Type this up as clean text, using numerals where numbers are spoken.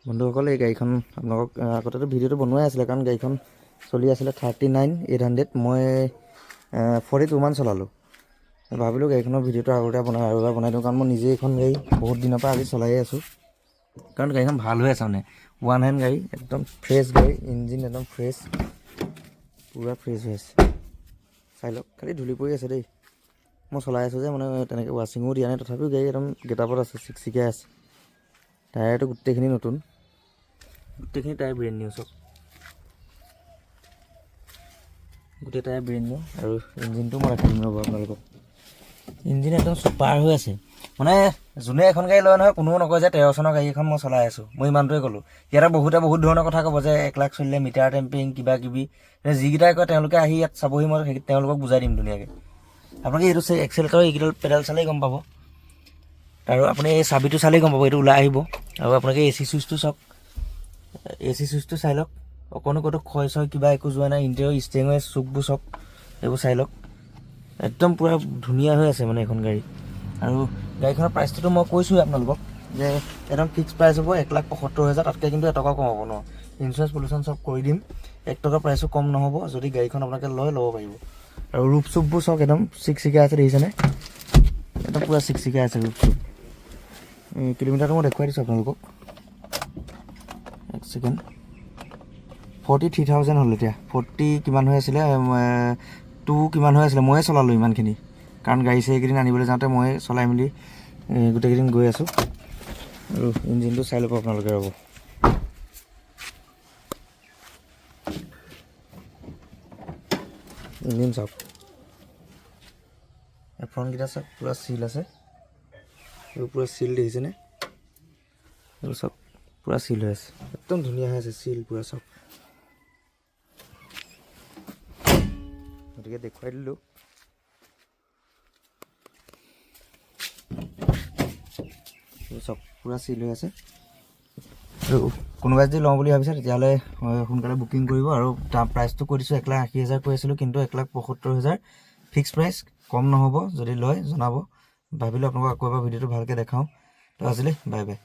বন্ধুসকল, এই গাড়ীখন আপোনালোকক আগতেতো ভিডিঅ'টো বনোৱাই আছিলে, কাৰণ গাড়ীখন চলি আছিলে 39,800। মই 42 মান চলালোঁ। ভাবিলোঁ গাড়ীখনৰ ভিডিঅ'টো আগতে বনাই আৰু এবাৰ বনাই দিওঁ, কাৰণ মই নিজে এইখন গাড়ী বহুত দিনৰ পৰা আজি চলায়ে আছোঁ, কাৰণ গাড়ীখন ভাল হৈ আছে। মানে ওৱান হেণ্ড গাড়ী, একদম ফ্ৰেছ গাড়ী, ইঞ্জিন একদম ফ্ৰেছ, পূৰা ফ্ৰেছ হৈ আছে। চাই লওক, খালি ধূলি পৰি আছে দেই। মই চলাই আছোঁ যে, মানে তেনেকৈ ৱাশ্বিঙো দিয়া নাই, তথাপিও গাড়ী একদম গেটআপত আছে, চিকচিকাই আছে। টায়াৰটো গোটেইখিনি নতুন, গোটেইখিনি টায়াৰ ব্ৰেণ্ড নিউ চব, গোটেই টায়াৰ ব্ৰেণ্ড নিউ। আৰু ইঞ্জিনটো মই ৰাখি দিম ৰ'ব আপোনালোকক। ইঞ্জিন একদম চুপাৰ হৈ আছে। মানে যোনে এখন গাড়ী লয় নহয়, কোনেও নকয় যে 13 চনৰ গাড়ী এখন মই চলাই আছোঁ। মই ইমানটোৱে ক'লোঁ। ইয়াতে বহুতে বহুত ধৰণৰ কথা ক'ব যে 1 লাখ চলিলে, মিটাৰ টেম্পিং কিবা কিবি। যিকেইটাই কয় তেওঁলোকে আহি ইয়াত চাবহি, মই তেওঁলোকক বুজাই দিম ধুনীয়াকৈ। আপোনালোকে এইটো এক্সেলেটৰ এইকেইডাল পেডেল চালেই গম পাব, আৰু আপুনি এই চাবিটো চালেই গম পাব, এইটো ওলাই আহিব। আৰু আপোনালোকে এ চি চুইচটো চাওক, এ চি চুইচটো চাই লওক, অকণো ক'তো ক্ষয় চয় কিবা একো যোৱা নাই। ইণ্টেৰিয়ৰ ষ্টেৰিঙৰ চুকবোৰ চাওক, এইবোৰ চাই লওক, একদম পূৰা ধুনীয়া হৈ আছে মানে এইখন গাড়ী। আৰু গাড়ীখনৰ প্ৰাইচটোতো মই কৈছোঁৱেই আপোনালোকক যে একদম ফিক্স প্ৰাইচ হ'ব 1,75,000, তাতকৈ কিন্তু এটকাও কমাব নোৱাৰোঁ। ইঞ্চুৰেঞ্চ পলিউশ্যন চব কৰি দিম, এক টকা প্ৰাইচো কম নহ'ব। যদি গাড়ীখন আপোনালোকে লয়, ল'ব পাৰিব। আৰু ৰূপ চুপবোৰ চাওক, একদম চিকচিকাই আছে, দেখিছেনে? একদম পূৰা চিকচিকাই আছে ৰূপ চুপ। এই কিলোমিটাৰটো মই দেখুৱাই দিছোঁ আপোনালোকক, এক ছেকেণ্ড। 43,000 হ'ল এতিয়া, 40 কিমান হৈ আছিলে, টু কিমান হৈ আছিলে। ময়ে চলালোঁ ইমানখিনি, কাৰণ গাড়ী চাড়ী এইকেইদিন আনিবলৈ যাওঁতে ময়ে চলাই মেলি গোটেইকেইদিন গৈ আছোঁ। আৰু ইঞ্জিনটো চাই ল'ব আপোনালোকে, ৰ'ব। ইঞ্জিন চাওক, এফ্ৰনকেইটা চাওক, পূৰা চিল আছে। এইবোৰ পূৰা চিল, দেখিছেনে? এইবোৰ চাওক, পূৰা চিল হৈ আছে, একদম ধুনীয়া হৈ আছে, চিল পূৰা চাওক। গতিকে দেখুৱাই দিলোঁ। চাওক, পূৰা চিল হৈ আছে। আৰু কোনোবাই যদি লওঁ বুলি ভাবিছে, তেতিয়াহ'লে সোনকালে বুকিং কৰিব। আৰু তাৰ প্ৰাইচটো কৈ দিছোঁ, 1,80,000 কৈ আছিলোঁ, কিন্তু 1,75,000 ফিক্স প্ৰাইচ, কম নহ'ব। যদি লয় জনাব। ভাবিলোঁ আপোনালোকক আকৌ এবাৰ ভিডিঅ'টো ভালকৈ দেখাওঁ। তো আজিলৈ বাই বাই।